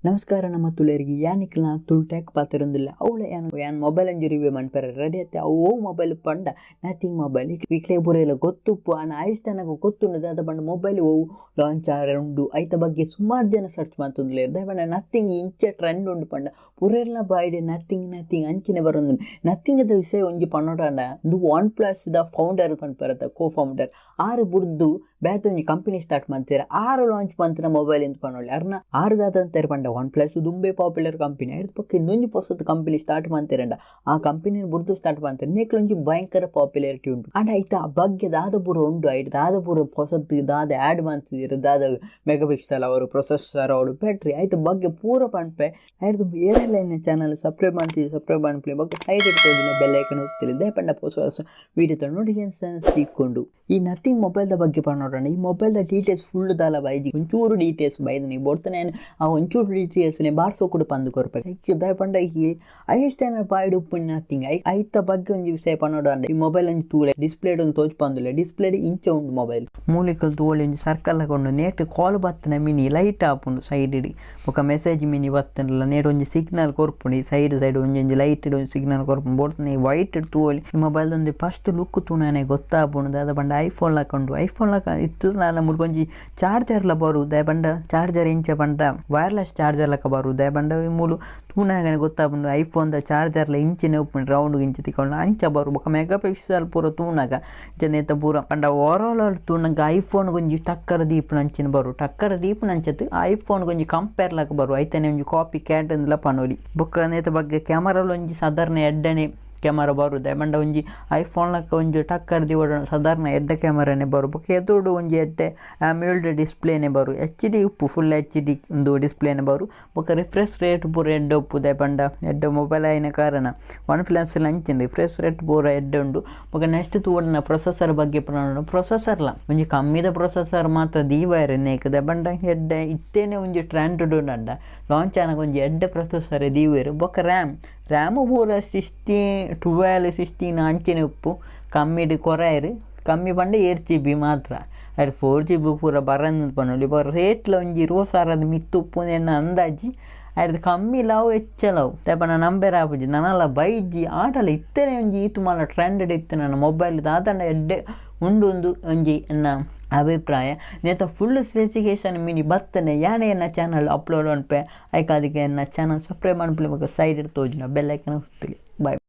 ನಮಸ್ಕಾರ ನಮ್ಮ ತುಳಿಯರಿಗೆ ಯಾನಿಕ್ಲ ತುಳು ಟ್ಯಾಕ್ ಪಾತಿರೊಂದಿಲ್ಲ ಅವಳ ಯಾನ್ ಯಾನ್ ಮೊಬೈಲ್ ಅಂಜಿ ರಿವ್ಯೂ ಮನ್ಪೆರೆ ರೆಡಿ ಅತ್ತೆ. ಅವು ಓ ಮೊಬೈಲ್ ಪಂಡ ನಥಿಂಗ್ ಮೊಬೈಲ್ ಇಕ್ಲೆ ಪೂರೆಲ ಗೊತ್ತುಪ್ಪು ಆಂಡ ಆಯುಷ್ ತನಕ ಗೊತ್ತುಂಡು ದಾದ ಪಂಡ ಮೊಬೈಲ್ ಓ ಲಾಂಚ್ ಆರೆ ಉಂಡು. ಐತ ಬಗ್ಗೆ ಸುಮಾರು ಜನ ಸರ್ಚ್ ಮಂತೊಂದುಲ್ಲೆರ್. ದಾಯೆ ಪಂಡ ನಥಿಂಗ್ ಇಂಚ ಟ್ರೆಂಡ್ ಉಂಡು ಪಂಡ ಪೂರೆರ್ಲ ಬಾಯ್ಡ್ ನಥಿಂಗ್ ನಥಿಂಗ್ ಅಂಚಿನೆ ಬರೊಂದುಂಡು. ನಥಿಂಗ್ ದ ವಿಷಯ ಒಂಜಿ ಪನೊಡಾಂಡ ಉಂದು ಒನ್ ಪ್ಲಸ್ ದ ಫೌಂಡರ್ ಪನ್ಪೆರತ ಕೋ ಫೌಂಡರ್ ಆರು ಬುಡ್ದು ಬೇತೆ ಒಂಜಿ ಕಂಪನಿ ಸ್ಟಾರ್ಟ್ ಮಂತೆರ್. ಆರು ಲಾಂಚ್ ಮಂತಿನ ಮೊಬೈಲ್ ಇಂದ್ ಪನೊಲಿ. ಅರ್ನ ಆರು ದಾದಂತೆರ್ ಪಂಡ ಒನ್ ಪ್ಲಸ್ ದುಂಬೆ ಪಾಪ್ಯುಲರ್ ಕಂಪನಿ ಐರ್ದ್ ಬೊಕ್ಕ ಇಂದೊಂಜಿ ಪೊಸತ್ ಕಂಪನಿ ಸ್ಟಾರ್ಟ್ ಮಂತೆರಂಡ ಆ ಕಂಪನಿ ಬುಡ್ದು ಸ್ಟಾರ್ಟ್ ಮಂತೆರ್. ನೇಕ್ಲ ಒಂಜಿ ಭಯಂಕರ ಪಾಪ್ಯುಲಾರಿಟಿ ಉಂಡು. ಆಂಡ ಐತ ಬಗ್ಗೆ ದಾದ ಪೂರ ಉಂಡು, ಐಟ್ ದಾದ ಪೂರ ಪೊಸತ್ ದಾದ ಆ್ಯಡ್ ಮಂತಿದೆರ್, ದಾದ ಮೆಗಾ ಪಿಕ್ಸೆಲ್ ಅವರು ಪ್ರೊಸೆಸರ್ ಅವರು ಬ್ಯಾಟ್ರಿ ಐತ ಬಗ್ಗೆ ಪೂರ ಪನ್ಪೆ. ಐರ್ದ್ ಏರೆಲ್ಲ ಎನ್ನ ಚಾನಲ್ ಸಬ್ಸ್ಕ್ರೈಬ್ ಮಾಡ್ತೀವಿ ಸಬ್ಸ್ಕ್ರೈಬ್ ಮನ್ಪುಲೆ ಬೊಕ್ಕ ಸೈಡ್ ತೋಜುನ ಬೆಲ್ ಐಕನ್ ಒತ್ತುಲೆ. ದಾಯೆ ಪಂಡ ಪೊಸ ಹೊಸ ವೀಡಿಯೋ ನೋಟಿಫಿಕೇಶನ್ ತಿಕ್ಕೊಂಡು. ಈ ನಥಿಂಗ್ ಮೊಬೈಲ್ ದ ಬಗ್ಗೆ ಪನೊಡಾಂಡ ಈ ಮೊಬೈಲ್ ದ ಡೀಟೇಲ್ಸ್ ಫುಲ್ ದಾಲ ಬೈಜಿ, ಒಂಚೂರು ಡೀಟೇಲ್ಸ್ ಬೈದನಿ ಬೊಡ್ತನೆ ಆ ಒಂಚೂರು ಡೀಟೇಲ್ಸ್ ನೆ ಬಾರ್ಸೋ ಕೂಡ ಪಂದು ಕೊರ್ಪೆ. ದಾಯೆ ಪಂಡ ಈ ಐಎಸ್ ಟೆನ್ ಬಾಯ್ಡ್ ಉಪ್ಪುನ ನಥಿಂಗ್ ಐತ ಬಗ್ಗೆ ಒಂಜಿ ವಿಷಯ ಪನೊಡಾಂಡ ಈ ಮೊಬೈಲ್ ಒಂಜಿ ತೂಲೆ ಡಿಸ್ಪ್ಲೇ ಒಂಜಿ ತೋಜ್ ಪಂದುಲೆ ಡಿಸ್ಪ್ಲೇ ಇಂಚ ಉಂಡು ಮೊಬೈಲ್ ಮೂಲಿಕಲ್ ತೂಲೆ ಒಂಜಿ ಸರ್ಕಲ್ ಕೊಂಡು ನೇಟ್ ಕಾಲ್ ಬತ್ತನ ಮಿನಿ ಲೈಟ್ ಆಪುಂಡು ಸೈಡ್ ಇಡಿ ಬೊಕ ಮೆಸೇಜ್ ಮಿನಿ ಬತ್ತನಲ್ಲ ನೇಟ್ ಒಂಜಿ ಸಿಗ್ನಲ್ ಕೊರ್ಪುಂಡು. ಈ ಸೈಡ್ ಸೈಡ್ ಒಂಜಿ ಒಂಜಿ ಲೈಟ್ ಒಂಜಿ ಸಿಗ್ನಲ್ ಕೊರ್ಪುಂಡು. ಬೊಡ್ತನೆ ಈ ವೈಟ್ ತೂಲೆ ಈ ಮೊಬೈಲ್ ಒಂಜಿ ಫಸ್ಟ್ ಲುಕ್ ತೂನಾನೆ ಗೊತ್ತಾಪುಂಡು. ದಾದ ಪಂಡ ಐಫೋನ್ ಲಾಕೊಂಡು ಐಫೋನ್ ಲಾಕ ಇತ್ತು ನಾನ ಮುಲ್ಪ ಒಂಜಿ ಚಾರ್ಜರ್ ಲ ಬರು. ದಾಯೆ ಪಂಡ ಚಾರ್ಜರ್ ಇಂಚ ಪಂಡ ವೈರ್ಲೆಸ್ ಚಾರ್ಜರ್ ಲಕ ಬರು. ದಾಯೆ ಪಂಡ ಮೂಲು ತೂನಾಗನೆ ಗೊತ್ತಾಪುಂಡು ಐಫೋನ್ ದ ಚಾರ್ಜರ್ ಲ ಇಂಚಿನೆ ಉಪ್ಪುಂಡು ರೌಂಡ್ ಇಂಚ ತಿಕೊಂಡು ಅಂಚ ಬರು. ಬೊಕ ಮೆಗಾ ಪಿಕ್ಸೆಲ್ ಪೂರ ತೂನಾಗ ಇಂಚ ಪೂರ ಪಂಡ ಓವರಾಲ್ ತೂನಾಗ ಐಫೋನ್ ಒಂಜಿ ಟಕ್ಕರ್ ದೀಪುನ ಅಂಚಿನ ಬರು. ಟಕ್ಕರ್ ದೀಪುನ ಅಂಚತ್ ಐಫೋನ್ ಒಂಜಿ ಕಂಪೇರ್ ಲಕ ಬರು. ಐತನೆ ಒಂಜಿ ಕಾಪಿ ಕ್ಯಾಟ್ ಅಂದ್ಲ ಪನೊಲಿ. ಬೊಕ ನೇತ ಬಗ್ಗೆ ಕ್ಯಾಮರಾ ಒಂಜಿ ಸಾಧಾರಣ ಎಡ್ಡನೆ ಕ್ಯಾಮರಾ ಬರು. ದಾಯೆ ಪಂಡ ಒಂಜಿ ಐಫೋನ್ ಲಕ ಒಂಜಿ ಟಕ್ಕರ್ ದೀವೊಡು ಸಾಧಾರಣ ಎಡ್ಡೆ ಕ್ಯಾಮರಾನೆ ಬರು. ಬೊಕ ಎದುರುಡು ಒಂಜಿ ಎಡ್ಡೆ ಅಮೋಲೆಡ್ ಡಿಸ್ಪ್ಲೇನೆ ಬರು. ಎಚ್ ಡಿ ಉಪ್ಪು ಫುಲ್ ಎಚ್ ಡಿ ಉಂದು ಡಿಸ್ಪ್ಲೇನೆ ಬರು. ಬೊಕ ರಿಫ್ರೆಶ್ ರೇಟ್ ಪೂರ ಎಡ್ಡೆ ಉಪ್ಪು. ದಾಯೆ ಪಂಡ ಎಡ್ಡೆ ಮೊಬೈಲ್ ಆಯಿನ ಕಾರಣ ಒನ್ ಪ್ಲಸ್ ಅಂಚಿನ ರಿಫ್ರೆಶ್ ರೇಟ್ ಪೂರ ಎಡ್ಡೆ ಉಂಡು. ಬೊಕ ನೆಕ್ಸ್ಟ್ ತೂವೊಡುನ ಪ್ರೊಸೆಸರ್ ಬಗ್ಗೆ ಪನೊಡು. ಪ್ರೊಸೆಸರ್ಲ ಒಂಜಿ ಕಮ್ಮಿದ ಪ್ರೊಸೆಸರ್ ಮಾತ್ರ ದೀವರೆ ನೇಕ್. ದಾಯೆ ಪಂಡ ಎಡ್ಡೆ ಇತ್ತೇನೆ ಒಂಜಿ ಟ್ರೆಂಡ್ ಉಂಡಂಡ ಲಾಂಚ್ ಆನಗ ಒಂಜಿ ಎಡ್ಡೆ ಪ್ರೊಸೆಸರ್ ದೀವೆರ್. ಬೊಕ ರ್ಯಾಮ್ ರ್ಯಾಮು ಪೂರ 16 12 16 ಅಂಚಿನ ಉಪ್ಪು ಕಮ್ಮಿಡ್ ಕೊರೈರ್ ಕಮ್ಮಿ ಪಂಡ 8 GB ಮಾತ್ರ. ಅರೆ 4 GB ಪೂರ ಬರಂದ್ ಪನೊಲಿ. ಬೊಕ ರೇಟ್ಲ ಒಂಜಿ 20,000 ಮಿತ್ತ್ ಉಪ್ಪು ಎನ್ನ ಅಂದಾಜಿ. ಅರ್ದ್ ಕಮ್ಮಿ ಲಾವು ಹೆಚ್ಚ ಲಾವು ದಾಯೆ ಪಂಡ ನಂಬೆರೆ ಆಪುಜಿ ನನಲ ಬೈಜಿ ಆಟಲ ಇತ್ತನೆ ಒಂಜಿ ಈತ್ ಮಾಲ ಟ್ರೆಂಡ್ ಇತ್ತು ನನ್ನ ಮೊಬೈಲ್ ದಾದಂಡ ಎಡ್ಡೆ ಉಂಡು ಉಂದು ಒಂಜಿ ಎನ್ನ ಅಭಿಪ್ರಾಯ. ನೇತ ಫುಲ್ ಸ್ಪೆಸಿಫಿಕೇಶನ್ ಮಿನಿ ಬತ್ತನೆ ಯಾನೆ ಎನ್ನ ಚಾನಲ್ ಅಪ್ಲೋಡ್ ಮನ್ಪೆ. ಐಕ್ ಅದಕ್ಕೆ ಎನ್ನ ಚಾನಲ್ ಸಬ್ಸ್ಕ್ರೈಬ್ ಮನ್ಪುಲೆ ಬೊಕ ಸೈಡ್ ತೋಜುನ ಬೆಲ್ ಐಕನ್ ಒತ್ತುಲೆ. ಬಾಯ್.